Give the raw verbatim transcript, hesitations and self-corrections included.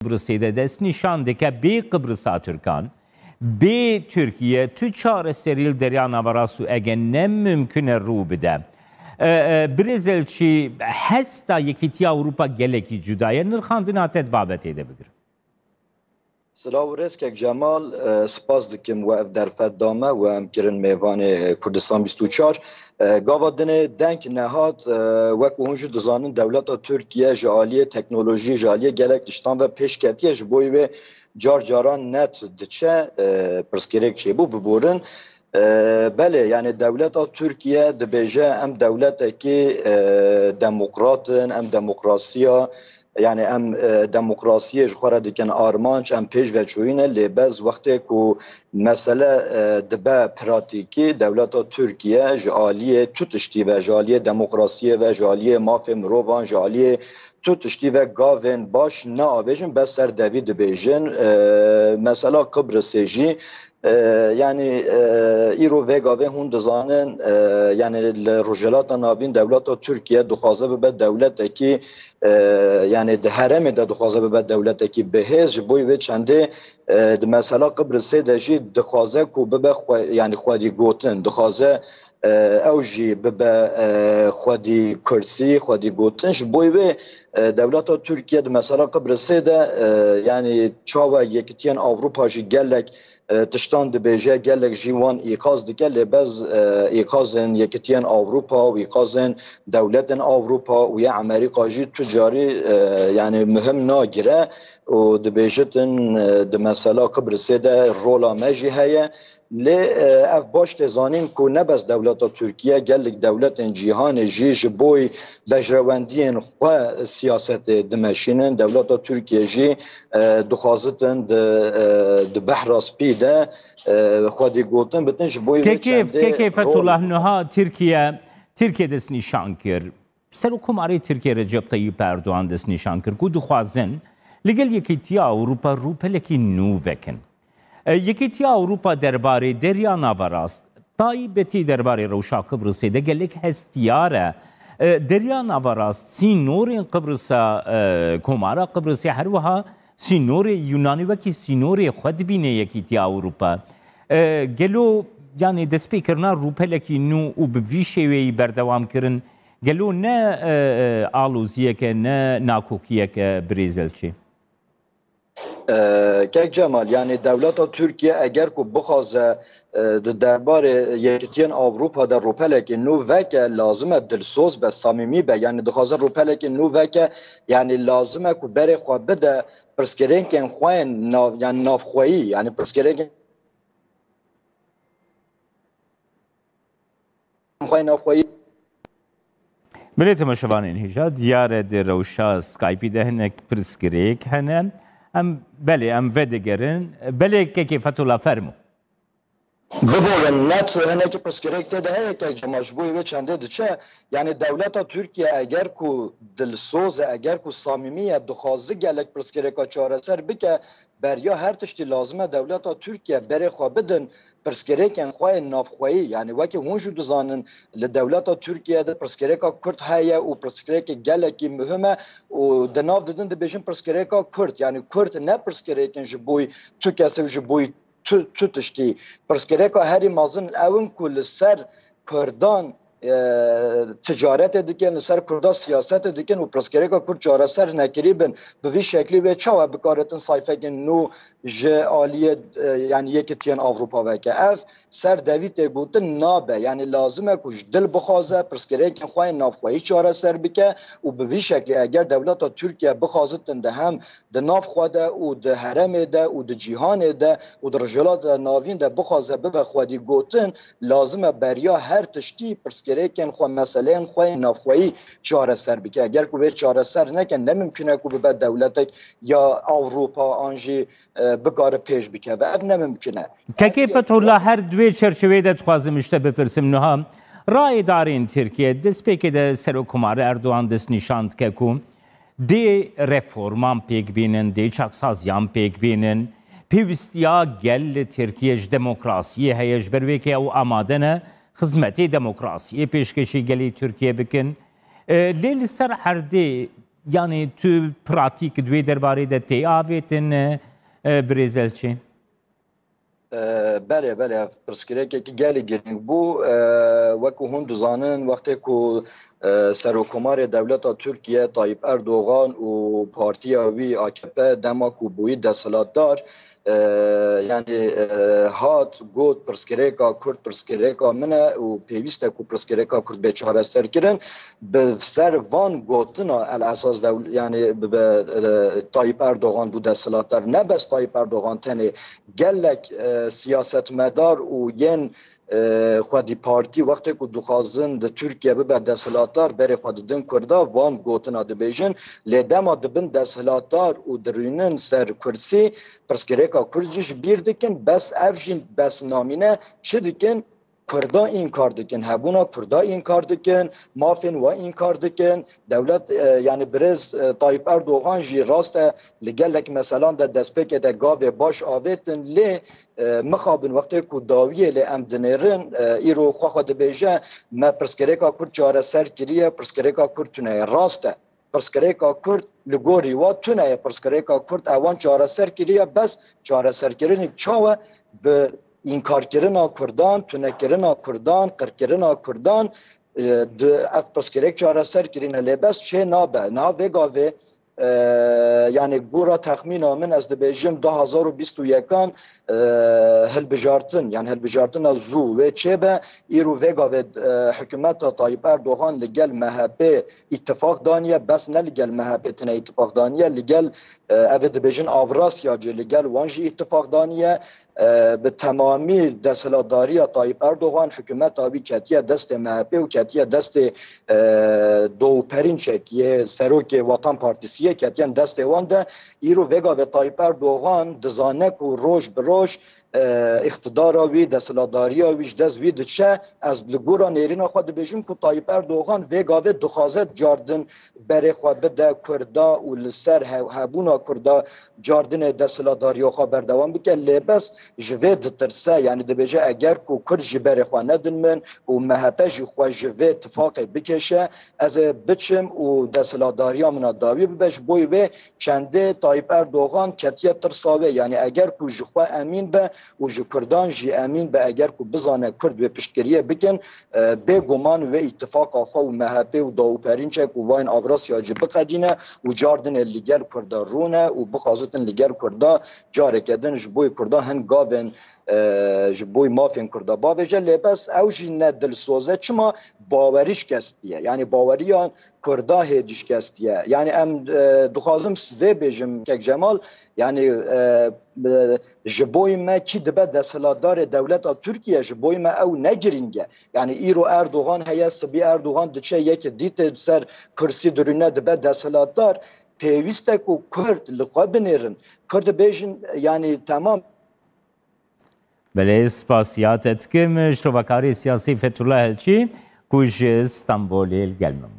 Qibrisê de dest nîşan dike bê Qibrisa Tirkan, bê Tirkiye tu çareserî li Derya Naverast û ege ne mimkun e rû bide. E, e, Birêz Elçî, hesta Yekîtiya Ewropa gelekî cuda ye. Nirxandina te di babetê de bigirim. Silav û rêz kek Cemal, e, spas dikim we ev derfet da me, we em kirin mêvanê Kurdistan bîst û çar. E, gava dinê deng nehat, e, wek hûn jî dizanin, dewleta Tirkiye ji aliyê teknolojî, ji aliyê gelek tiştan ve pêş ketiye, ji bo wê car caran net diçe, e, pirsgirêk çêbû, biborin. E, belê, yani dewleta Tirkiye dibêje, em dewletekî, e, demokrat in, em demokrasiya, yani em, e, demokrasiyê ji xwe re dikin armanc, em pêş ve çûyî ne, lê bez wextê ku mesele, e, dibe pratîkî, dewleta Tirkiye ji aliyê tu tiştî ve, ji aliyê demokrasiyê ve, ji aliyê mafê mirovan, ji aliyê tu tiştî ve gavên baş neavêjin, bes ser devî dibêjin. E, mesela Qibrisê jî, e, yani, e, îro vê gavê hûn dizanin, e, yani li Rojhilata Navîn dewleta Tirkiye dixwaze bibe dewletekî, e, yani di herêmê de dixwaze bibe dewletekî bihêz, ji bo wê çendê, e, di mesela Qibrisê de jî dixwaze ku bibe xwe, yani xwedî gotin, dixwaze, e, ew jî bibe, e, xwedî kursî, xwedî gotin. Ji bo wê, e, dewleta Tirkiye di mesela Qibrisê de, e, yani çawa Yekitiyên Ewropa jî gelek, e, tiştan dibêje, gelek jî wan îqaz dike, lê bez, e, îqazên Yekitiyên Ewropa û îqazên dewletên Ewropa û ya Amerîka jî tu carî, e, yani muhim nagire û dibêjitin, e, di mesela Qibrisê de rola me jî heye. Lê, e, ev baş tê zanîn ku ne bes dewleta Tirkiye, gelek dewletên cîhanê jî ji bo bejrewendiyên xwe siyasetê dimeşînin. Dewleta Tirkiye jî, e, dixwazitin di, e, di behra spî de, e, xwedî gotin bitin, ji bo wê Kekê, çendê kekê rol Fethullah, niha Tirkiye, Tirkiye destnîşan kir. Serokkomarê Tirkiye Recep Tayyip Erdogan destnîşan kir ku dixwazin li gel Yekîtiya Ewropa rûpelekî nû vekin. E, Yekîtiya Ewropa derbarê Derya Naverast, taybetî derbarê rewşa Qibrisê de gelek hestiyar e. E, Derya Naverast, sînorên Qibrisa, e, Komara Qibrisê, her wiha sînorê Yunanî wekî sînorê xwe dibîne Yekîtiya Ewropa. E, gelo, yani destpêkirina rûpelekî nû û bi vî şêweyî berdewam kirin, gelo ne, e, e, aloziyek e, ne nakokiyek e, Birêz Elçî? E, Kek Cemal, yani dewleta Tirkiye eger ku bixwaze, e, di derbarê Yekitiyên Ewropa de rûpelekê nû veke, lazim e dilsoz be, samîmî be. Yani dixwaze rûpelekê nû veke, yani lazim e ku berê xwe bide pirsgirêkên xwe yên nav, yani navxweyî, yani pirsgirêkên xwe navxweyî. Belê, temaşevanên hêja, diyar e di rewşa Skype'î de hinek pirsgirêk hene. Em, belê, em vedigerin. Belê, kekê Fethullah, fermo. Biborin, net hinekî pirsgirêk tê de heye, kek Cemal, ji bo wê çendê diçe. Yani dewleta Tirkiye eger ku dilsoz e, eger ku samîmî ye, dixwaze gelek pirsgirêka çareser bike, beriya her tiştî lazim e dewleta Tirkiye berê xwe bidin pirsgirêkên xwe yên navxweyî. Yani wekî hûn jî dizanin, li dewleta Tirkiye de pirsgirêka Kurd heye û pirsgirêkê gelekî muhim e û di nav didin dibêjin pirsgirêka Kurd. Yani Kurd ne pirsgirêkên ji bo tu kesê û ji bo tu, tu tiştî. Pirsgirêka herî mezin ew in ku li ser Kurdan, e, ticaretê dikin, li ser Kurda siyasetê dikin û pirsgirêka Kurd çareser nekirî bin, bi vî şeklî wê çawa bikaritin sayfekên nû ji aliyê, e, yani Yekitiyên Ewropa veke? Ev ser devî tê gotin nabe. Yani lazim e ku ji dil bixwaze, pirsgirêkên xwe yên navxweyî çareser bike û bi vî şeklî eger dewleta Tirkiye bixwazitin de hem di nav xwe de û di herêmê de û di cîhanê de û di Rojhilata Navîn de bixwaze bibe xwedî gotin, lazim e beriya her tiştî pirsgirêkên xwe, meseleyên xwe yên navxweyî çareser bike. Eger ku vê çareser neke, ne mimkun e ku bibe dewletek ya Ewropa an jî, e, bikare pêş bikeve. Ev ne mimkun e. Kekê Fethullah, her di wê çerçeveyê de dixwazim ji te bipirsim niha. Rayedarên Tirkiye, destpêkê de Serokkomarê Erdogan destnîşan dike ku dê reforman pêk bînin, dê çaksaziyan pêk bînin. Pêwîstiya gel li Tirkiye ji demokrasiyê heye, ji ber wê ke ew amade ne xizmetê demokrasiyê pêşkêşî gelê Tirkiye bikin. E, lê li ser erdê Yanî tu pratîk di wê derbarê de tê avêtin, e, birêz Elçî? E, belê, belê, ev pirsgirêkekî gelî girîng bû. E, wekû hûn dizanin, wextê ku, e, Serokkomarê Dewleta Tirkiye Tayyip Erdogan û partiya wî A K P dema ku bûyî desthilatdar, e, yanî, e, hat got, pirsgirêka Kurd pirsgirêka min e û pêwîst e ku pirsgirêka Kurd bê çareserkirin. Bi ser van gotina el esas dewl-, yanî bi, bi, e, Tayyip Erdogan bû desthilatdar. Ne bes Tayyip Erdogan tenê, gelek, e, siyasetmedar û yên, e, xwedî partî wextê ku dixwazin di Tirkiye bibe desthilatdar, berê xwe didin Kurda, van gotina dibêjin. Lê dema dibin desthilatdar û dirûnin ser kursî, pirsgirêka Kurd jî ji bîr dikin, bes ev jî bes namîne. Çi dikin? Kurda înkar dikin, hebûna Kurda înkar dikin, mafên we înkar dikin. Dewlet, e, yanî birêz, e, Tayyip Erdogan jî rast e, li gelek meselan de destpêkê de gavê baş avêtin, lê, e, mixabin wextê ku dawiyê lê em dinêrin, e, îro xwe xwe dibêje, me pirsgirêka Kurd çareser kiriye, pirsgirêka Kurd tune ye. Rast e. Pirsgirêka Kurd li gorî we tune ye. Pirsgirêka Kurd ewan çareser kiriye, bes çareserkirinê çawa? Bi înkarkirina Kurdan, tunekirina Kurdan, qirkirina Kurdan, e, di ev pirsgirêk çareser kirîne. Lê bes çê nabe. Niha vê gavê, e, yanî gora texmîna min, ez dibêjim du hazar û bîst û yekan, e, hilbijartin, yanî hilbijartina zû wê çêbe. Îro vê gavê, e, hikûmeta Tayyip Erdogan li gel M H P îtifaq daniye, bes ne li gel M H P tine îtifaq daniye, li gel, e, ev ê dibêjin Avrasya jî li gel wan jî îtifaq daniye. E, bi temamî desthilatdariya Tayyip Erdogan, hikûmeta wî ketiye destê M H P û ketiye destê, e, Doğu Perinçek yê serokê Vatan Partisiye ketiyen destê wan de. Îro vê gavê Tayyip Erdogan dizane ku roj bi roj, e, îqtidara wî, desthilatdariya wî ji dest wî diçe. Ez li gora nêrîna xwe dibêjim ku Tayyip Erdogan vê gavê dixwaze cardin berê xwe bide Kurda û li ser he-, hebûna Kurda cardinê desthilatdariya xwe berdewam bike. Lê bes ji vê ditirse, yanî dibêje, eger ku Kurd jî berê xwe nedin min û M H P jî xwe ji vê tifaqê bikêşe, ez ê biçim û desthilatdariya min a dawî bibe. Ji bo wê çendê Tayyip Erdogan ketiye tirsa wê. Yanî eger ku ji xwe emîn be û ji Kurdan jî emîn be, eger ku bizane Kurd wê piştgiriyê bikin, e, bêguman wê îtifaqa xwe û M H P û Doğu Perinçek û vayên Avrasya jî biqedîne û cardinê li gel Kurda rûne û bixwazitin li gel Kurda careke din ji bo Kurda hin gavên, e, ji bo mafên Kurda bavêje. Lê bes ew jî ne dilsoz e. Çima? Bawerî şikestiye. Yanî baweriya Kurda hêdî şikestiye. Yanî em, e, dixwazim vê bêjim, Kek Cemal, yanî, e, e, ji bo me kî dibe desthilatdarê dewleta Tirkiye, ji bo me ew ne girîng e. Yanî îro Erdogan heye, sibî Erdogan diçe, yekê dî tê ser kursî dirûne dibe desthilatdar. Pêwîst e ku Kurd li xwe binêrin. Kurd dibêjin, yanî temam. Belê, spasiya te dikim ji rovekarê siyasî Fethullah Elçî ku ji Stenbolê li gel min bû.